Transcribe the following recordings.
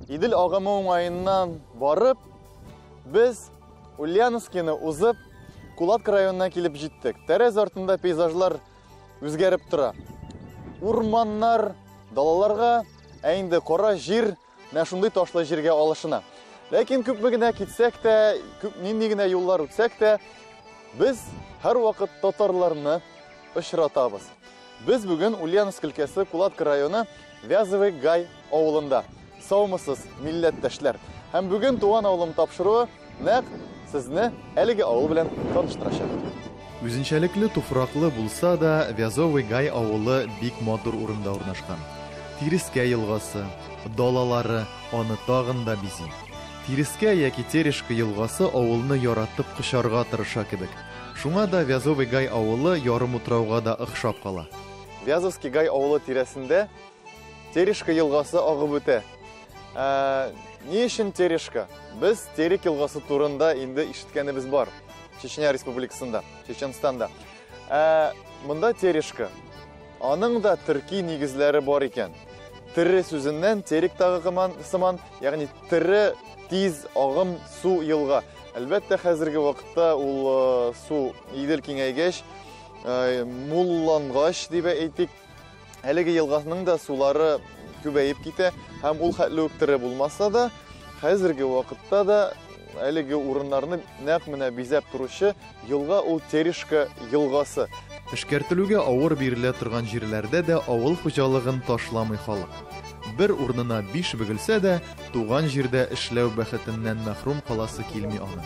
Идел агымы уңаеннан барып, без Ульяновскины узып, Кулатка районына килеп җиттек. Тәрәз артында пейзажлар үзгәреп тора. Урманнар далаларга, ә инде кара җир менә шундый ташлы җиргә алышына. Ләкин күпме генә китсәк тә, күп нинди генә юллар үтсәк тә, без һәрвакыт татарларны очратабыз. Без бүген Ульяновск өлкәсе Кулатка районы Вязовый Гай авылында. Саумысыз, милләттәшләр! Һәм бүген Туган авылым тапшыруы нәкъ сезне әлеге авыл белән таныштырачак. Үзенчәлекле туфраклы булса да, Вязовый Гай авылы бик матур урында урнашкан. Тирескә елгасы, далалары аны тагын да бизи. Тирескә яки Терешка елгасы авылны яратып кочарга тырыша кебек. Шуңа да Вязовый Гай авылы ярымутрауга да охшап кала. Вязовский Гай авылы тирәсендә Терешка елгасы агып үтә. Ни өчен Терешка? Без Терек елгасы турында инде ишеткәнебез бар. Чечня Республикасында, Чеченстанда. Монда Терешка. Аның да төрки нигезләре бар икән. Тере сүзеннән терек тагы сыман, ягъни тере тиз агым су елга. Әлбәттә, хәзерге вакытта ул су Идел киңәйгәч, муллангач дип әйтик, әлеге елганың да сулары күбәеп китә һәм ул хәтле үк тере булмаса да, хәзерге вакытта да әлеге урыннарны нәкъ менә бизәп торучы елга ул Терешка елгасы. Эшкәртелүгә авыр бирелә торган җирләрдә дә авыл хуҗалыгын ташламый халык. Бер урынына 5 бөгелсә дә, туган җирдә эшләү бәхетеннән мәхрүм каласы килми аның.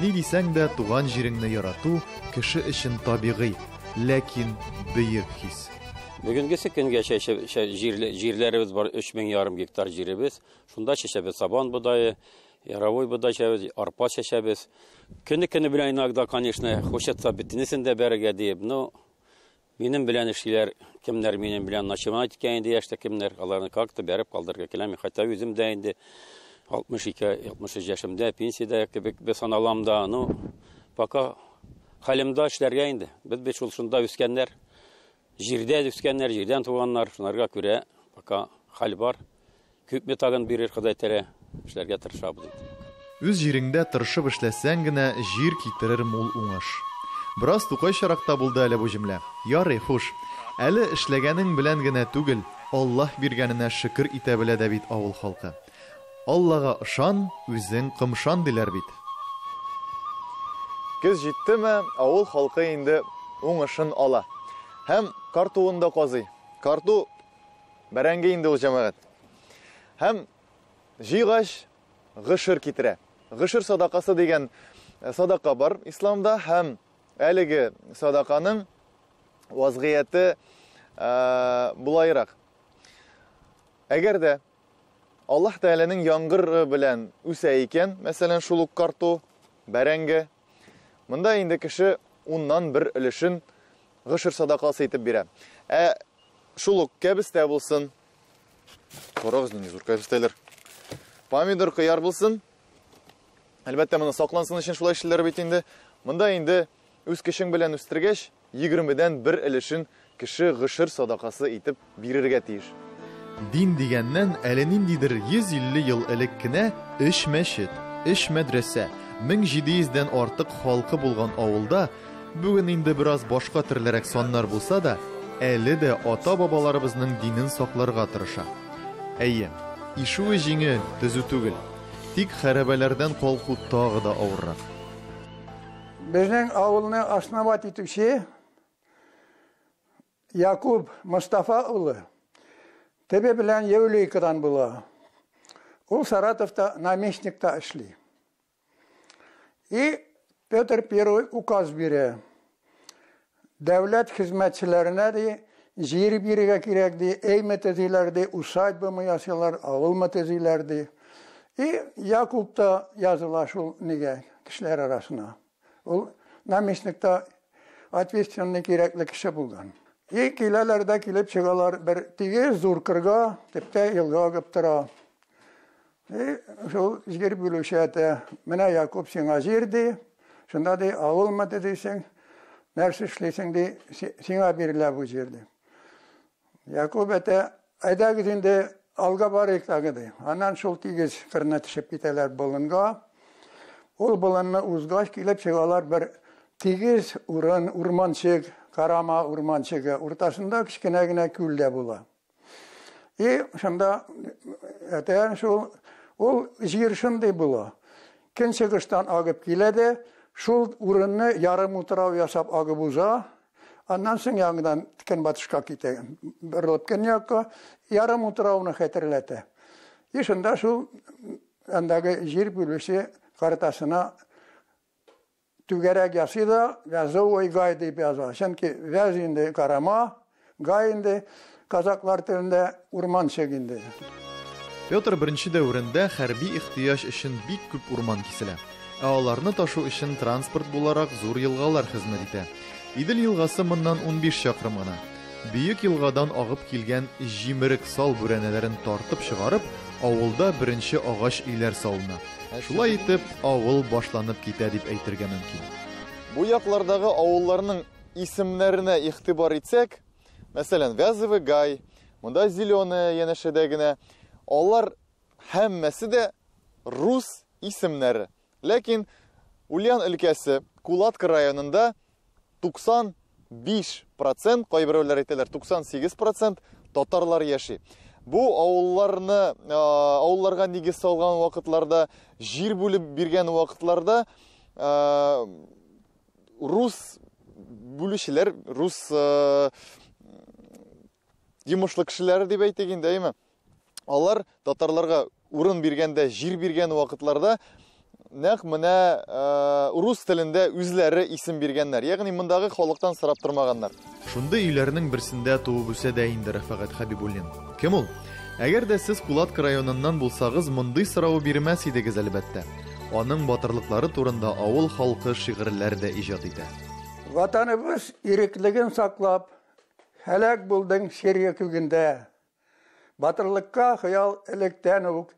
Ни дисәң дә, туган җиреңне ярату кеше өчен табигый, ләкин бөек хис. Бүгенгесе көнгә җирләребез бар, 3500 гектар җиребез. Шунда чәчәбез сабан бодае, яровой бодай чәчәбез, арпа чәчәбез. Көне-көне белән иногда, конечно, хочется бөтенесен дә бәрергә диеп, но минем белән эшлиләр, кемнәр минем белән начинать иткән инде яшьтә кемнәр, аларны как-то бәреп калдырырга киләм. Хотя үзем дә инде 62, 63 яшемдә, пенсиядә кебек без саналам да, ну, пока хәлемдә эшләргә инде. Без бит шул шунда үскәннәр, җирдә үскәннәр, җирдән туганнар, шунарга күрә пока хәл бар. Күпме тагын бирер Ходай Тәгалә, эшләргә тырышабыз инде. Үз җиреңдә тырышып эшләсәң генә җир китерер мул уңыш. Бераз тукайчарак та булды әле бу җөмлә. Ярый, хуш. Әле эшләгәнең белән генә түгел, Аллаһ биргәненә шөкер итә белә дә бит авыл халкы. Аллага ышан, үзең кымшан диләр бит. Көз җиттеме, авыл халкы инде уңышын ала. Һәм картуын да казый. Карту бәрәңге инде ул, җәмәгать. Һәм җыйгач гышыр китерә. Гышыр садакасы дигән садака бар исламда, һәм әлеге садаканың вазгыяте булайрак. Әгәр дә Аллаһ Тәгаләнең яңгыры белән үсә икән, мәсәлән, шул ук карту, бәрәңге, монда инде кеше уннан бер өлешен гышыр садакасы итеп бирә. Ә шул ук кәбестә булсын, карагыз, нинди зур кәбестәләр. Помидор, кыяр булсын. Әлбәттә, моны саклансын өчен шулай эшлиләр бит инде. Монда инде үз көчең белән үстергәч, егермедән бер өлешен кеше гышыр садакасы итеп бирергә тиеш. Дин дигәннән әле ниндидер 150 ел элек кенә 3 мәчет, 3 мәдрәсә, 1700дән артык халкы булган авылда бүген инде бераз башка төрлерәк саннар булса да, әле дә ата-бабаларыбызның динен сакларга тырыша. Әйе, ишүе җиңел, төзү түгел. Тик хәрабәләрдән калку тагы да авыррак. Безнең авылны основать итүче Якуб Мостафа улы тебе белән Евлейкадан була. Ул Саратовта наместникта эшли. И Петр Первый указ бирә. Дәүләт хезмәтчеләренә ди, җир бирергә кирәк ди, әйме төзиләр ди, усадьбамы ясыйлар, авылмы төзиләр ди. И Якуб та языла шул нигә, кешеләр арасына. Ул наместникта ответственный кирәкле кеше булган. И киләләр дә килеп чыгалар бер тигез зур кырга, төптә елга агып тора. И шул җир бүлүче әйтә, менә Якуб сиңа җир ди, шунда ди авылмы дисең, нәрсә эшлисең ди, сиңа бирелә бу җир ди. Якуб әйтә, әйдәгез инде Алга барыйк тагы, ди. Аннан шул тигез кырына төшеп китәләр болынга. Ул болынны узгач килеп чыгалар бер тигез урын, урманчык, карама урманчыгы. Уртасында кечкенә генә күл дә була. И шунда әтә шул ул җир шундый була. Көнчыгыштан агып килә дә, шул урынны ярым утрау ясап агып уза. Аннан соң яңадан көнбатышка китә, борылып көньякка, ярым утрауны хәтерләтә. И шунда шул андагы җир бүлүче картасына түгәрәк ясый да, Вязовый гай дип яза. Чөнки вяз инде карама, гай инде казаклар телендә урманчык инде. Петр I дәверендә хәрби ихтыяҗ өчен бик күп урман киселә. Ә аларны ташу өчен транспорт буларак зур елгалар хезмәт итә. Идел елгасы моннан 15 чакрым гына. Бөек елгадан агып килгән җимерек сал бүрәнәләрен тартып чыгарып, авылда беренче агач өйләр салына. Шулай итеп, авыл башланып китә дип әйтергә мөмкин. Бу яклардагы авылларның исемнәренә игътибар итсәк, мәсәлән, Вязовый Гай, монда Зеленая янәшәдә генә, алар һәммәсе дә рус исемнәре. Ләкин Ульян өлкәсе Кулатка районында 95%, кайберәүләр әйтәләр 98% татарлар яши. Бу авылларны, авылларга нигез салган вакытларда, җир бүлеп биргән вакытларда рус бүлүчеләр, рус йомышлы кешеләре дип әйтик инде, әйме? Алар татарларга урын биргәндә, җир биргән вакытларда нәкъ менә рус телендә үзләре исем биргәннәр. Ягъни мондагы халыктан сорап тормаганнар. Шундый өйләрнең берсендә туып үсә дә инде Рәфәгать Хәбибуллин. Кем ул? Әгәр дә сез Кулатка районыннан булсагыз, мондый сорау бирмәс идегез, әлбәттә. Аның батырлыклары турында авыл халкы шигырьләр дә иҗат итә. Ватаныбыз иреклеген саклап, һәлак булдың Сирия күгендә. Батырлыкка хыял электән үк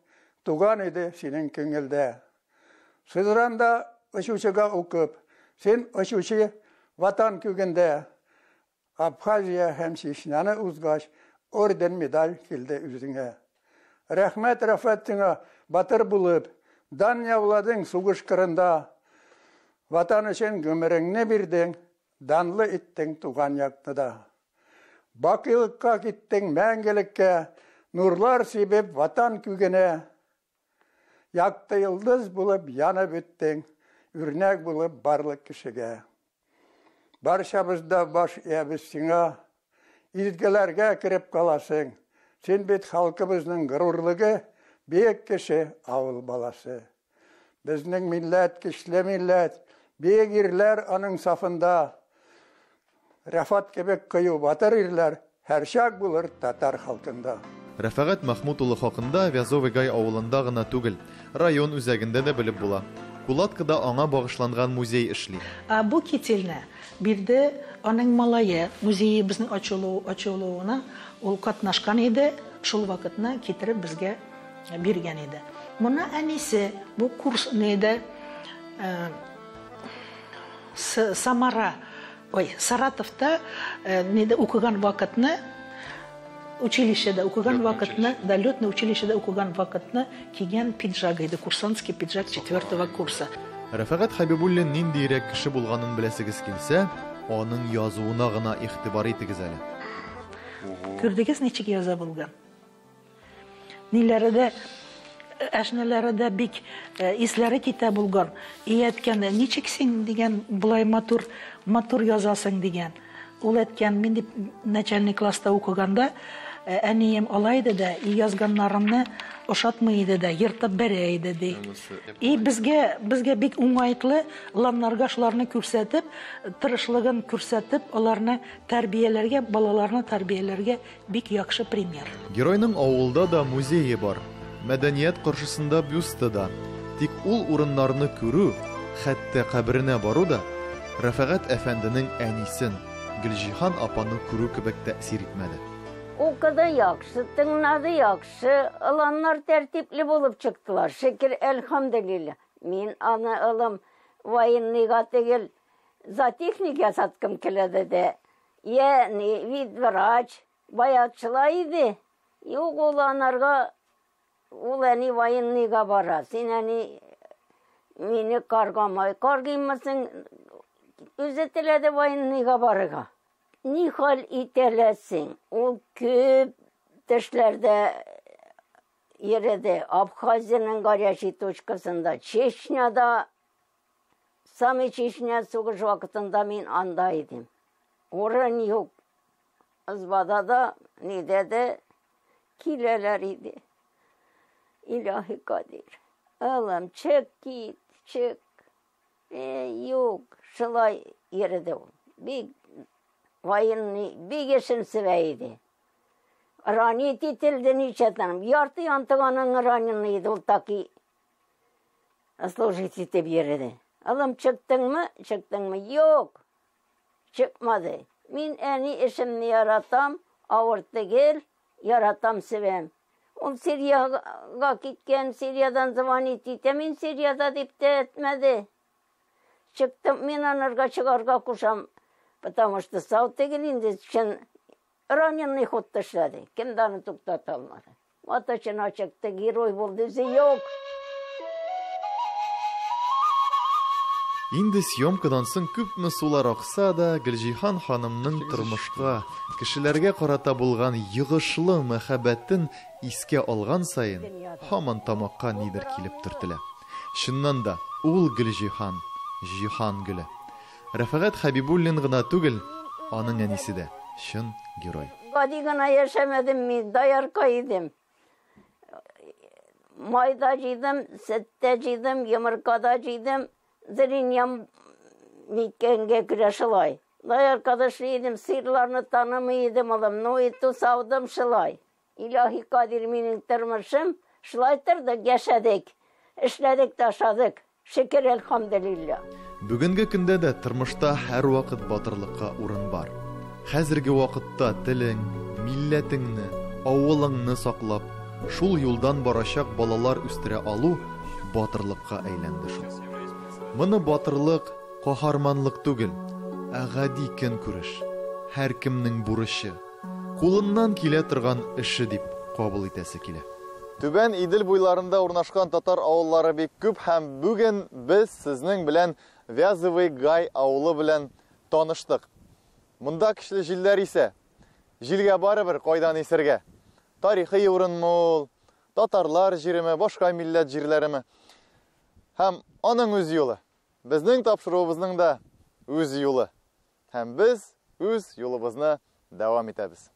туган иде синең күңелдә. Сызранда очучыга укып, син очучы ватан күгендә. Абхазия һәм Чечняны узгач, орден медаль килде үзеңә. Рәхмәт, Рәфәт, сиңа, батыр булып, дан яуладың сугыш кырында. Ватан өчен гомереңне бирдең, данлы иттең туган якны да. Бакыйлыкка киттең мәңгелеккә, нурлар сибеп ватан күгенә. Якты йолдыз булып янып үттең, үрнәк булып барлык кешегә. Барчабыз да баш иябез сиңа, изгеләргә кереп каласың. Син бит халкыбызның горурлыгы, бөек кеше, авыл баласы. Безнең милләт көчле милләт, бөек ирләр аның сафында. Рәфат кебек кыю батыр ирләр һәрчак булыр татар халкында. Рәфәгать Махмут улы хакында Вязовый Гай авылында гына түгел, район үзәгендә дә белеп була. Кулаткада аңа багышланган музей эшли. Бу кительне бирде аның малае, музеебезнең ачылуына ул катнашкан иде, шул вакытны китереп безгә биргән иде. Моны әнисе бу курс нидә Самара, ой, Саратовта нидә укыган вакытны, училищеда укыган вакытны, да, летное училищеда укыган вакытны кигән пиджак иде, курсантский пиджак 4-го курса. Рәфәгать Хәбибуллин ниндиерәк кеше булганын беләсегез килсә, аның язуына гына игътибар итегез әле. Күрдегез, ничек яза булган? Ниләре дә, әшнәләре дә бик исләре китә булган. И әйткән, ничек син дигән, болай матур, матур язасың дигән. Ул әйткән, мин дип начальный класста укыганда, әнием ала иде дә, и язганнарымны ошатмый иде дә, ертып бәрә иде ди. И безгә бик уңайлы ланнарга шуларны күрсәтеп, тырышлыгын күрсәтеп, аларны тәрбияләргә, балаларны тәрбияләргә бик яхшы пример. Геройның авылда да музее бар. Мәдәният каршысында бюсты да. Тик ул урыннарны күрү, хәтта каберенә бару да Рәфәгать әфәнденең әнисен, Гөлҗиһан апаны күрү кебек тәэсир итмәде. Укыды яхшы, тыңлады яхшы, оланнар тәртипле булып чыктылар. Шөкер, әлхәмдүлилләһ. Мин аны улым военныйга түгел, зоотехник ясаткым килә диде. Ягъни ветврач, баягычыла иде. Юк, ул анарга, ул әни военныйга бара. Син әни мине каргамай. Каргыймысың? Үзе теләде военныйга барырга. Ни хәл итәләсең? Ул күп тешләрдә йөрде. Абхазиянең горячий точкасында, Чечняда, самый Чечня сугыш вакытында мин анда идем. Урын юк. Ызбада да, нидә дә киләләр иде. Илаһи Кадир. Алам, чык кит, чык. Юк, шулай йөрде ул. Бик военный, бик эшен сөя иде. Ранить ителде ничә таным. Ярты янтык аның раненый иде, ул таки служить итеп йөрде. Алам, чыктыңмы? Чыктыңмы? Юк. Чыкмады. Мин әни эшемне яратам, авыр түгел, яратам, сөям. Ул Сириягә киткән, Сириядән звонить итә, мин Сириядә дип тә әйтмәде. Чыктым, мин анарга чыгарга кушам, потому что сау түгел инде, чын раненый ход эшләде. Кем дә аны туктата алмады. Атачына чыкты, герой булды, үзе юк. Инде съемкадан соң күпме сулар акса да, Гөлҗиһан ханымның тормышка, кешеләргә карата булган йогышлы мәхәббәтен искә алган саен, һаман тамакка нидер килеп төртелә. Чыннан да, ул Гөлҗиһан, җиһан гөле. Рәфәгать Хәбибуллин гына түгел, аның әнисе дә чын герой. Гади гына яшәмәдем мин, доярка идем. Май да җыйдым, сөт тә җыйдым, йомырка да җыйдым. Зрением ниткәнгә күрә шулай. Дояркада эшли идем, сыерларны танымый идем улым. Ну и ту саудым шулай. Илаһи Кадир минем тормышым. Шулай тордык, яшәдек. Эшләдек тә ашадык. Шөкер, әлхәмдүлилләһ. Бүгенге көндә дә тормышта һәрвакыт батырлыкка урын бар. Хәзерге вакытта телең, милләтеңне, авылыңны саклап, шул юлдан барачак балалар үстерә алу батырлыкка әйләнде шул. Моны батырлык, каһарманлык түгел, ә гади көнкүреш, һәркемнең бурычы, кулыннан килә торган эше дип кабул итәсе килә. Түбән Идел буйларында урнашкан татар авыллары бик күп һәм бүген без сезнең белән Вязовый Гай авылы белән таныштык. Монда көчле җилләр исә. Җилгә барыбер кайдан исергә. Тарихи урынмы ул, татарлар җиреме, башка милләт җирләреме? Һәм аның үз юлы. Безнең тапшыруыбызның да үз юлы. Һәм без үз юлыбызны дәвам итәбез.